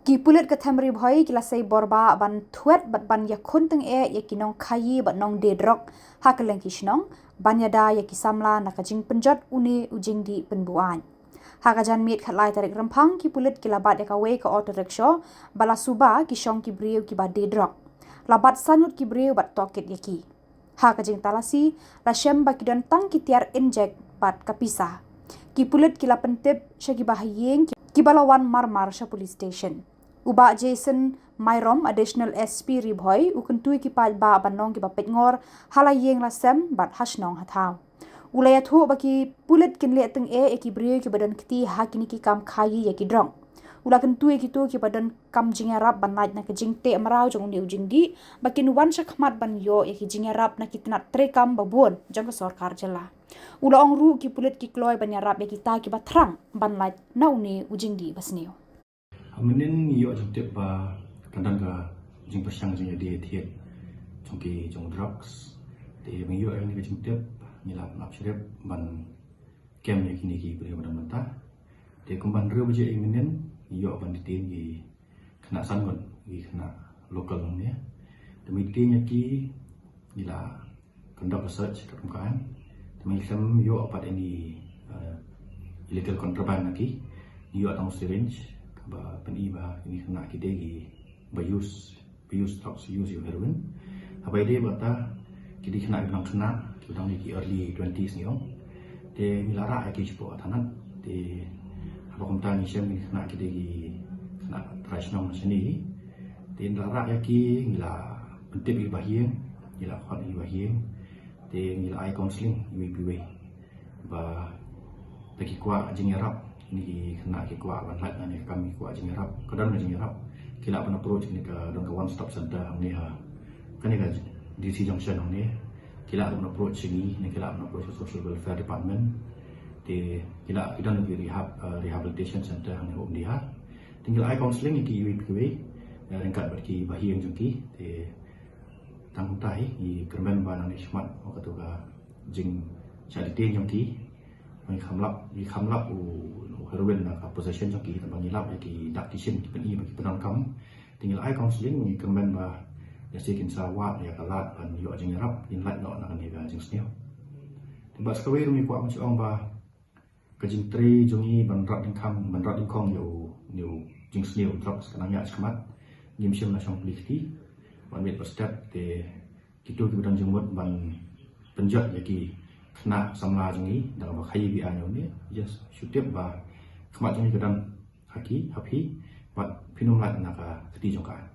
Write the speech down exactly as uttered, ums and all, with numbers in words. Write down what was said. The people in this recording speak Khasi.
Ki pulit ka Them Ri Bhoi ki la sei bor ba ban thuet bad ban ïakhun tyngeh ïa ki nongkhaïi bad nongdie drok ha kylleng ki shnong, ban ïada ïa ki samla na ka jingpynjot une u jingdih pynbuaid. Ha ka janmiet khatlai tarik Rymphang, ki pulit ki la bat ïa kawei ka auto rickshaw ba la suba ki shong ki briew kiba die drok. La bat san ngut ki briew bad tohkit ïa ki. Ha ka jingtalasi, la shem ba ki don tang ki tiar injek bad ka pisa. Ki pulit ki la pyntip sha kiba ha ïing kiba la wan marmar sha police station. U Bah Jason Myrom, Additional S P Ri Bhoi, u kyntu ïa ki paidbah ban long kiba peitngor ha la ïing la sem bad ha shnong ha thaw. U la ïathuh ba ki pulit kin leh tyngeh ïa ki briew kiba don kti ha kine ki kam khaïi ïa ki drok. U la kyntu ïa kito kiba don kam jingïarap ban lait na ka jingteh mraw jong une u jingdih ba kin wan shakhmat ban ïoh ïa ki jingïarap na ki tnat treikam babun jong ka sorkar jylla. U la ong ruh ki pulit ki kloi ban ïarap ïa kita kiba thrang ban lait na une u jingdih basniew. Mynnin ngi ïoh jingtip ba ka don ka jingpyrshang jingïadie thied jong ki jong drugs. Te ba ngi ïoh ïa kane ka jingtip, ngi la pynlap syrip ban kem ïa kine ki briew ba don mynta. Te kumba hynriew baje mynnin ngi ïoh ban detain ki khynnah san ngut, ki khynnah local hangne. Te mynta ïa ki ngi la conduct research katkum ka aiñ. Te mynta ïoh pat any, uh, illegal contraband na ki. Ïoh tang syringe kaba pyni ba kine khynnah ki dei kiba use, ba use drugs, use ïa u heroin. Haba ïadei bad kata, ki dei khynnah kiba dang khynnah, kiba dang ki early twenties ngi ong. Te ngi la rah ïa ki shapoh thanat. Te haba kumta ngi shem kine khynnah ki dei ki khynnah trai shnong shane. Te ngi la rah ïa ki, ngi la pyntip ïa ki bahaïing, ngi la khot ïa ki bahaïing. Te ngi la ai counselling iwei pa iwei ba lada ki kwah jingïarap, kine ki khynnah ki kwah ban lait na kane ka kam, ki kwah jingïarap, ka don ka jingïarap, ki lah ban approach kane ka, don ka one stop center hangne ha kane ka D C junction hangne. Ki lah ban approach sha ngi ne ki lah ban approach sha social welfare department. Te ki lah, ki don ki rehab, uh, rehabilitation center hangne ha Umdihar. Te ngi la ai counselling ïa ki iwei pa iwei, uh, ryngkat bad ki bahaïing jong ki. Te tang kumta hi ngi kyrmen ba nangne shakhmat, oh, kato ka jingshah detain jong ki, ngi kham lap, ngi kham lap u, u heroin na ka possession jong ki, tang ba ngi lap ïa ki dak ki shin, ki pyni ba ki pyndonkam. Te ngi la ai counselling, ngi kyrmen ba lehse kin sa wad ïa ka lad ban ïoh jingïarap, kin lait noh na kane ka jingsniew. Te bad sa kawei ruh ngi kwah ban shu ong ba ka jingtrei jong ngi ban rat dyngkhang, ban rat dyngkhong ïa u, ïa u jingsniew drugs ka nang ïaid shakhmat. Ngim shym la shong plie kti, ban miet bad step. Te kito kiba don jingmut ban pynjot ïa ki khynnah samla jong ngi da kaba khaïi biang ïa une, just shu tip ba khmat jong ngi ka don ha ki, ha phi, bad phin ym lait na ka kti jong ka aiñ.